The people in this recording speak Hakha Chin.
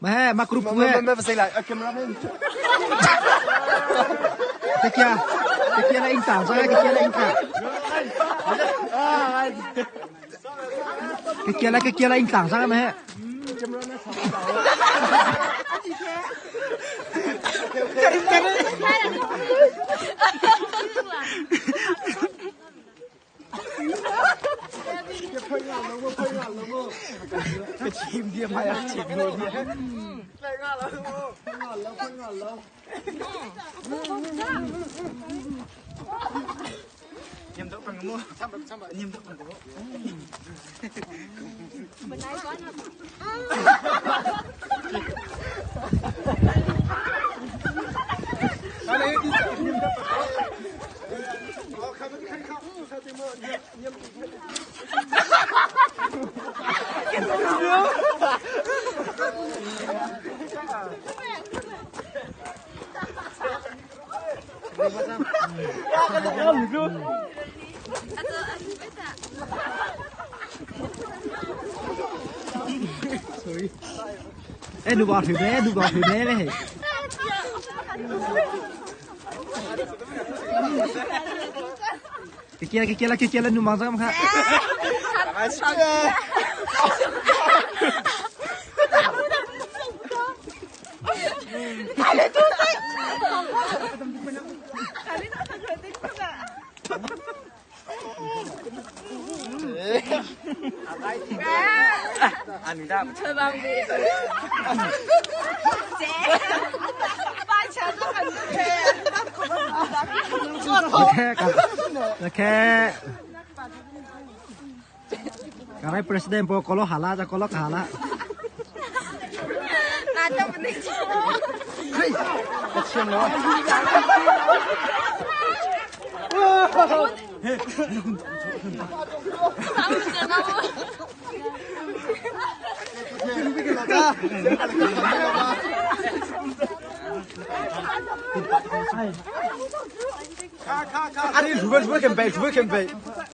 Ma he ma group pu he. Ma sei lai camera man. Cái kia cái kia là anh tảng ra cái kia là anh tảng. Cái kia là cái kia là anh tảng ra mà he. Ka chim dia mai a chim lo dia. Nhầm đậu bằng mua. Nhầm đậu bằng mua. Ê nu bò thử bé, nu bò thử bé đấy. Cái kia cái kia là cái kia là nu mang ra không hả? Okay, Karai president po kolo hala ja kolo hala. Ani ruwe ruwe kan bei ruwe kan bei.